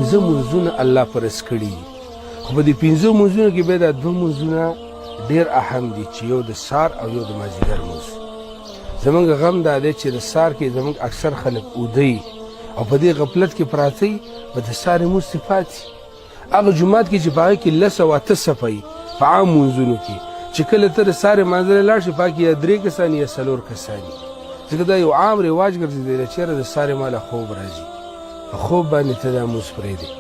پنځه منځونه الله فرض کړي دي. خو په دې پنځه منځونو کې بیا دا دوه منځونه ډېر اهم دي چې یو د سار او یو د مازدیګر مونځ. زمونږ غم دا دی چې د سار کې زمونږ اکثر خلک اوده وي او په دې غفلت کې پراته وي، په د سارې مونځ ترې پاتې. هغه جومات کې چې په هغه کې لس او اته صفه وي په عام مونځونو کې، چې کله ته د سارې مانځه له لاړ شې، په هغه کې یا درې کسان یا څلور کسان وي، ځکه دا یو عام رواج ګرځېدلی چې یاره د سارې ماله خوب راځي، په خوب باندې ته دا مونځ پرېږدې.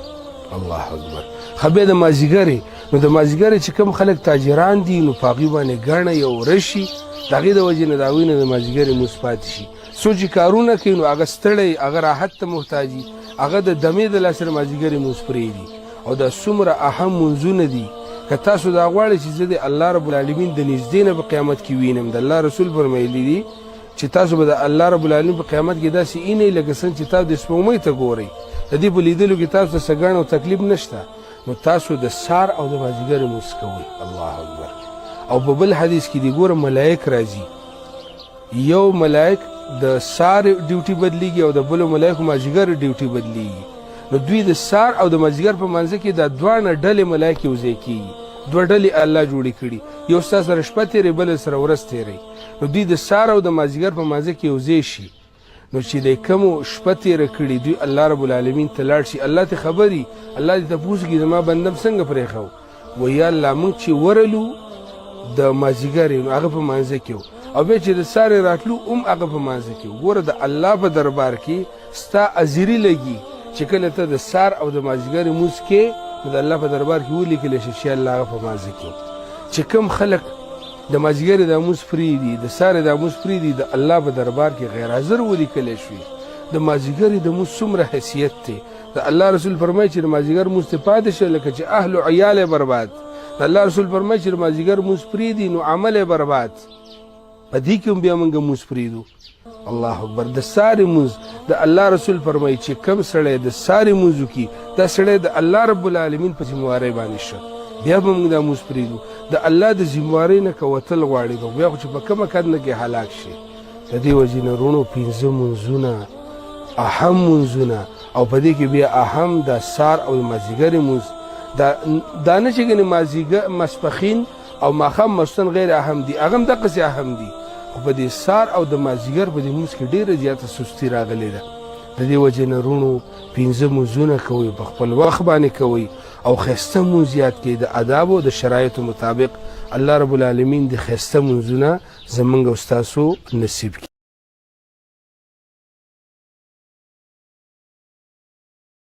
الله اکبر. ښه بیا د مازدیګرې، نو د مازدیګرې چې کوم خلک تاجران دي نو په هغوی باندې ګڼه یو رشي، د هغې د وجې نه د هغوی نه د مازدیګرې مونځ پاتې شي. څوک چې کارونه کوي نو هغه ستړی، هغه راحت ته محتاج وي، هغه د دمې د لاسه د مازدیګرې مونځ پرېږدي. او دا څومره اهم مونځونه دي، که تاسو دا غواړئ چې زه د الله رب العالمین د نږدې نه په قیامت کې وینم، د الله رسول فرمایلي دي چې تاسو به د الله رب العالمین په قیامت کې داسې اینئ لکه څنګه چې تاسو د سپوږمۍ ته ګورئ، د دې په لیدلو کې تاسو ته څه ګڼ او تکلیف نشته، نو تاسو د سار او د مازدیګر لمونځ کوئ. الله اکبر. او په بل حدیث کې دی ګوره ملایک راځي، یو ملایک د سار ډیوټي بدلیږي او د بلو ملایکو مازدیګر ډیوټي بدلیږي. نو دوی د سار او د مازدیګر په منځ کې دا دواړه ډلې ملایک یو ځای کیږي، دوه ډلې الله جوړې کړي، یو ستا سره شپه تېروي بل سره ورځ تېروي. نو دوی د سار او د مازدیګر په منځ کې یو ځای شي. نو چې د کومو شپه تېره کړي دوی الله رب العالمین ته لاړ شي، الله ته خبري، الله دې تپوس کړي زما بندم څنګه پرېښو؟ وایي یا الله موږ چې ورلو د مازدیګر نو هغه په مانځه کې و، او بیا چې د سارې راتلو هم هغه په مانځه کې و. ګوره د الله په دربار کې ستا ازیري لګي چې کله ته د سار او د مازدیګر لمونځ کې نو د الله په دربار کې ولیکل شي چې الله هغه په مانځه کې و. چې کوم خلک د مازدیګر د لمونځ پرېږدي، د سارې د لمونځ پرېږدي، د الله په دربار کې غیر حاضر ولیکل شوي. د مازدیګر د لمونځ څومره حیثیت دی. د الله رسول فرمایي چې د مازدیګر لمونځ ته پاتې شي لکه چې اهل او عیال یې برباد. د الله رسول فرمایي چې د مازدیګر لمونځ پرېږدي نو عمل یې برباد. په دې کې هم بیا موږ لمونځ پرېږدو. الله اکبر. د سارې لمونځ د الله رسول فرمایي چې کم سړی د سارې لمونځ وکړي دا سړی د الله رب العالمین په ذمهوارۍ باندې شه، بیا به موږ دا لمونځ پرېږدو. د الله د ذمهوارۍ نه که وتل غواړي نو بیا خو چې په کومه کنده کې هلاک شي. د دې وجې نه وروڼو پنځه لمونځونه اهم لمونځونه، او په دې کې بیا اهم د سار او د مازدیګر لمونځ. دا نه چې ګنې مازدیګر ماسپښین او ماښام ماخوستن غیر اهم دي، هغه هم دقسې اهم دي، خو په دې سار او د مازدیګر په دې لمونځ کې ډېره زیاته سستي راغلې ده. د دې وجې نه وروڼو پنځه لمونځونه کوئ، په خپل وخت باندې کوئ او ښایسته لمونځ یاد کړئ د ادابو او د شرایطو مطابق. الله رب العالمین دې ښایسته لمونځونه زمونږ او ستاسو نصیب کړي.